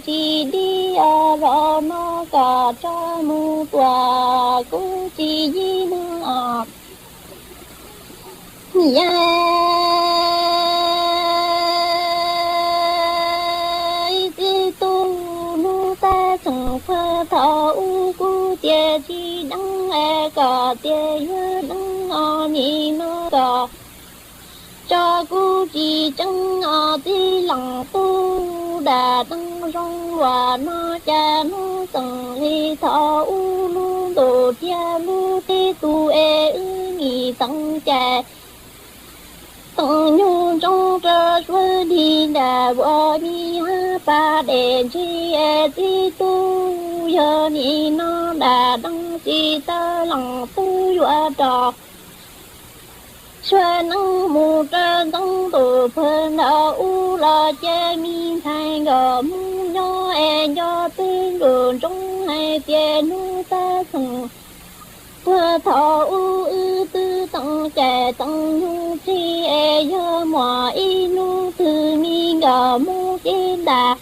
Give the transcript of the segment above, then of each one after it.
tsis dib os, zaum no kom tso mus tuam kuv tsis yig no os. Niam txiv tub, hnub tab txeem puag thaum ub kuv tias tsis deev es kom tias yuav deev os, nim no kom tso kuv tsis tseeb os. Txiv leej tub, dam neeg zoo luam no cas hnub txeem li thaum ub lub ntuj thiab lub teb tu es wb nim teev cai teev nyuj ntsoov rau suav dig nram vuas mi hab pas dej ntsig es txiv tub, yog nim no dam neeg tsis tau leej tub yuav rov suav neeb mus rau ntxoov ntuj puag nraud ub los ces me ntxhais nkawd mus nyob es nco teb ntsuam ntsoov hais tias hnub tab txeem puag thaum ub wb twb teev cai teev nyuj txig es yog muaj ib hnub twg me nkawd Hmoob cev ntas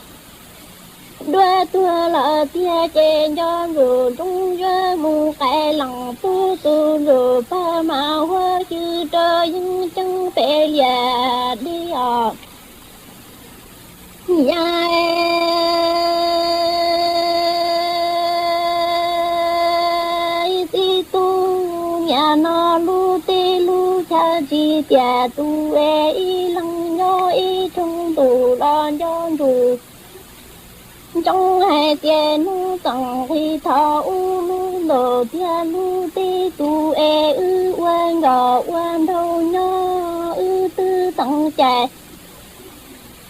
duab tuag lawm tiag ces nco ntsuam ntsoov yuav mus qai leej tub tus ntsuam pag mas huab xyw rau yeeb ceeb pem liaj dib os. Yam txiv tub, niam no lub teb lub chaw tsis tias tus es ib leeg nyob ib rooj ntuj los nco ntsuam ntsoov hais tias hnub txeem nqhis thaum ub lub ntuj thiab lub teb tus es wb ua nkauj ua nraug nyob wb twb teev cai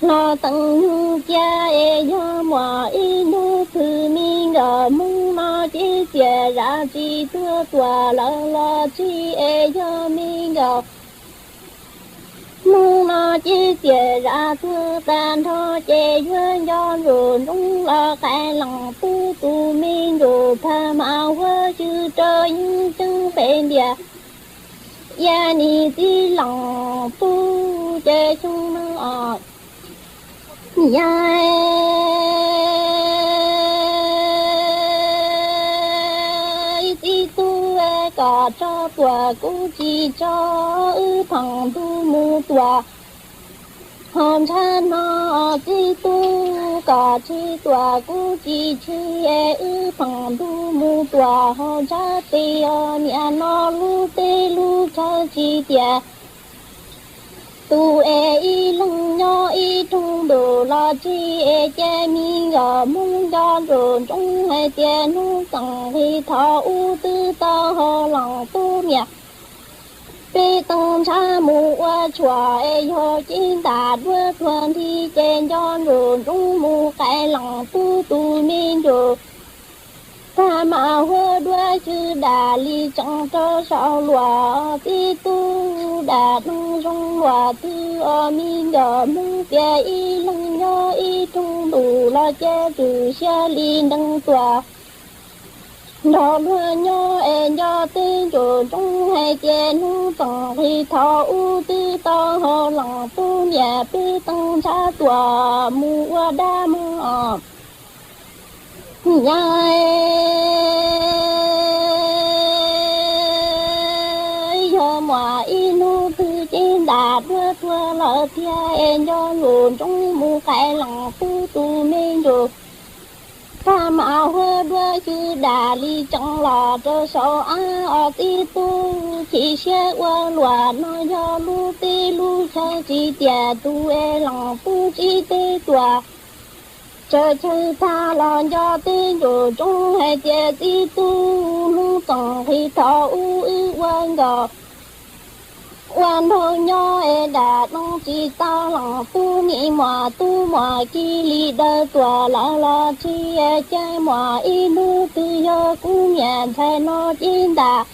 los teev nyuj cia es yog muaj ib hnub twg me nkauj Hmoob no cev txiaj zam tsis tuag tuam lawm los tsis es yog me nkauj Hmoob no cev txiaj zam tuag tag nrho ces yuav nco ntsuam ntsoov los qai leej tub tus me ntsuam pag mas huab xyw rau yeeb ceeb pem liaj. Yam nim txiv leej tub ces xyoo no os. Yam txiv tub, kom tso tuam kuv tsis tso, wb pheej ntuj mus tuam ho ntshav no. Txiv tub, kom tsis tuam kuv tsis tsis, wb pheej ntuj mus tuam ho ntshav teb os. Niam no lub teb lub chaw tsis tias tus es ib leeg nyob ib rooj ntuj los tsis es ces me nkauj Hmoob nco ntsuam ntsoov hais tias hnub txeem nqhis thaum ub twb tau haus leej tub niam peb teev ntshav mus ua tshuaj es yog cev ntas duab tuag nthi ces nco ntsuam ntsoov mus qai leej tub tus me ntsuam pag mas huab duab xyw dam li tseem rau saum luag. Txiv tub, dam neeg zoo luam twg os, me nkauj Hmoob tias ib leeg nyob ib rooj ntuj los ces tswm siab li nrees tuam nrog luag nyob es nco teb ntsuam ntsoov hais tias hnub txeem nqhis thaum ub twb tau haus leej tub niam peb teev ntshav tuam mus ua dab muag os. Yam yog muaj ib hnub twg cev ntas duab tuag lawm tiag es nco ntsuam ntsoov mus qai leej tub tus me ntsuam pag mas huab duab xyw dam li tseem los rau saum av os. Txiv tub, chim siab ua luaj no yog lub teb lub chaw tsis tias tus es leej tub tsis teb tuam tsawg chaw tag los nco teb ntsuam ntsoov hais tias txiv tub, hnub txeem nqhis thaum ub wb ua nkauj ua nraug nyob es dam neeg tsis tau leej tub, nim muaj tub muaj kiv li daws tuam lawm los tsis es ces muaj ib hnub twg yog kuv niam ntxhais no cev ntas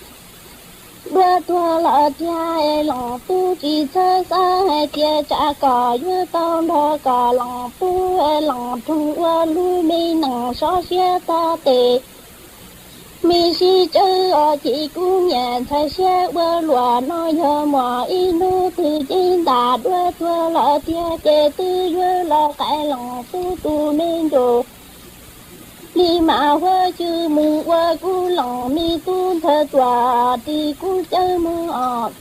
duab tuag lawm tiag es leej tub tsis txhawj xav hais tias tsam kom yuav tau nrog kom leej tub es leej roog ua lub me neej sov siab tag tes me sib tsawv os. Chim kuv niam ntxhais siab ua luaj no yog muaj ib hnub twg cev ntas duab tuag lawm tiag ces twb yuav los qai leej tub tus me ntsuam Li mas huab xyw mus ua kuv loos, me tub ntxhais tuam ris kuv cawv mus os.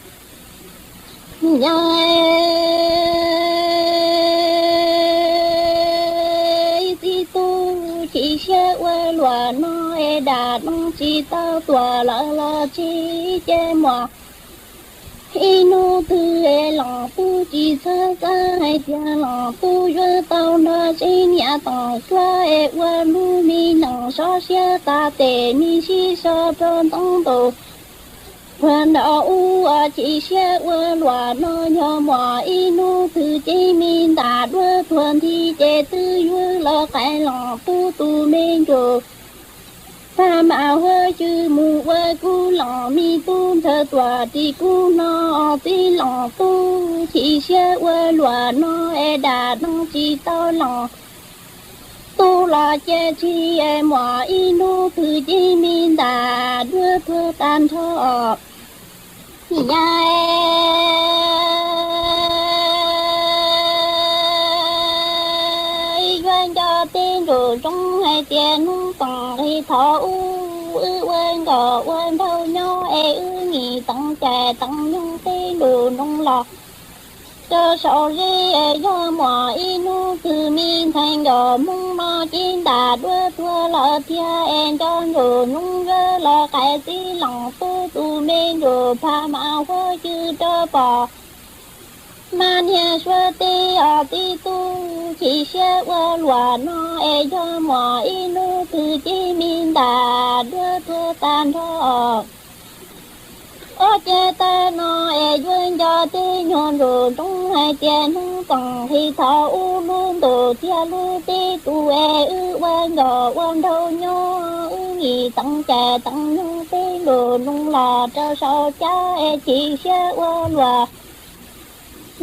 Yog txiv tub chim siab ua luam no es dam no tsis tau tuam lawm los tsis ces muaj ib hnub twg es Loos Tub tsis txhob xav hais tias Loos Tub yuav tau nrog Seev Niam Toom Cuab es ua lub me neej sov siab tas tes me sib so rau ntoo ntaus. Puag nrog ub chim siab ua luam no yog muaj ib hnub twg ces me ntam duab tuag nthi ces twb yuav los qais Loos Tub tus me ntsuag. Phaj mas huab xyw mus ua kuv loos, me tub ntxhais tuam ris kuv no. Txiv Loos Tub chim siab ua luam no es dam no tsis tau Loos Tub los ces tsis es muaj ib hnub twg ces me ntam duab tuag tag nrho. Yog yuav nco tej ntsuag ntsoov hais tias hnub toom nqis thaum ub wb ua nkauj ua nraug nyob es wb nim teev cai teev nyoog tej ntsuag ntsoov los rau saum zeb, yog muaj ib hnub twg me ntxhais nkauj Hmoob no ces ntam duab tuag lawm thiab es nco ntsuag ntsoov yuav los qais Txiv Loos Tub tus me ntsuag. Phaj mas huab xyw rov pom mas niag suav teb os, txiv tub chim siab ua luam no es yog muaj ib hnub twg ces me ntam duab tuag tag nrho. Ob ces tag no es yuav nco tej nyuag ntsuag ntsoov hais tias hnub toom nqis thaum ub lub ntuj thiab lub teb tu es wb ua nkauj ua nraug nyob, wb nim teev cai teev nyoog tej ntsuag ntsoov los rau saum cab es chim siab ua luam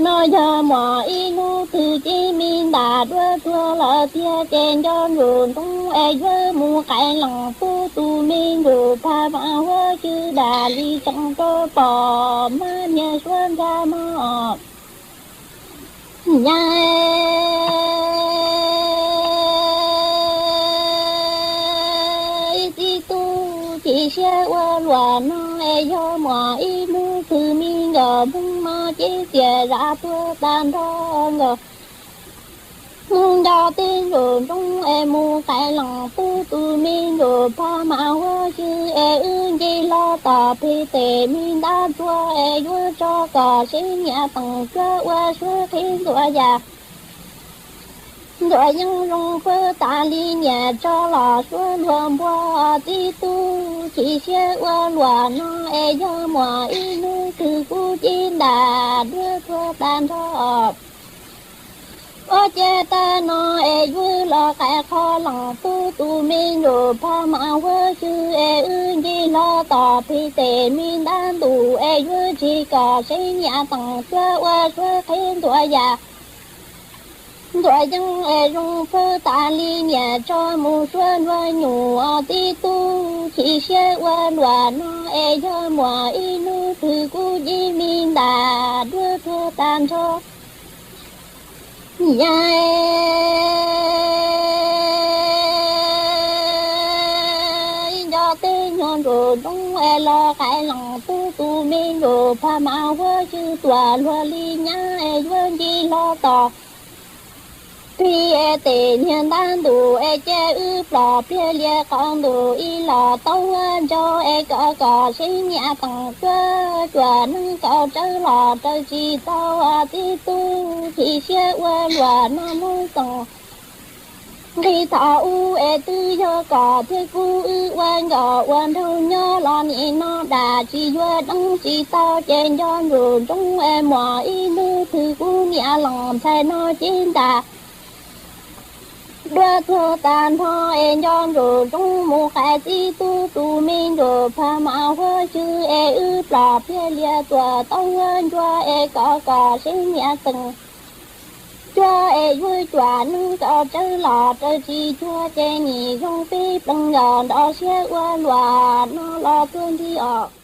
no yog muaj ib hnub twg ces me ntam duab tuag lawm thiab ces nco ntsuag ntsoov es yuav mus qais Loos Tub tus me ntsuag. Phaj mas huab xyw dam li tseem rov pom mas niag suav nrag mog. Yog txiv tub chim siab ua luam no es yog muaj ib hnub twg me nkauj Hmoob no ces txias zam tuag tag nrho nkauj. Mus nco tej ntsuag ntsoov es mus qais Loos Tub tus me ntsuag. Phaj mas huab xyw es wb nce hlo tom pem tes me ntab tsuag es yuav tso kom Seev Niam Toom Cuab ua suab qhib ntxuav yam. Ntxuav yeeb zoo fwb tas li niam tso los suab luag npua. Txiv tub chim siab ua luam no es yog muaj ib hnub twg kuv ces ntam duab tuag tag nrho. Ob ces tag no es yuav los qais qho Loos Tub tus me ntsuag. Phaj mas huab xyw es wb nce hlo tom pem tes me ntab ntug es yuav tsis kom Seev Niam Toom Cuab ua suab qhib ntxuav yam. Ntxuav yeeb es zoo fwb tas li niam tso mus suab nruab nyuj. Txiv tub chim siab ua luam no es yog muaj ib hnub twg kuv ces me ntam duab tuag tag nrho. Yog nco tej nyuag ntsuag ntsoov es los qais Loos Tub tus me ntsuag. Phaj mas huab xyw tuam luag li nyab es yuav nce hlo tom pem tes niag ntab ntug es ces wb plos pliag lias qhov ntug ib los tau ua ntsaug es kom kom Seev Niam Toom Cuab cua neeb kaus tsawb los raws tsis tau. Txiv tub chim siab ua luam no hnub toom nqis thaum ub es twb yog kom thiab kuv wb ua nkauj ua nraug nyob los nim no dam tsis yuav deev tsis tau ces nco ntsuag ntsoov es muaj ib hnub twg kuv niam Loos ntxhais no ces ntam duab tuag tag nrho es nco ntsuag ntsoov mus qais txiv tub tus me ntsuag. Phaj mas huab xyw es wb plos pliag lias tuam tau ua ncua es kom kom Seev Niam Toom Cuab es yuav cua neeb kaus tsawb los raws tsis cuag ces nim zoo peb plees nkaus nrov siab ua luam no los tuag nthi os.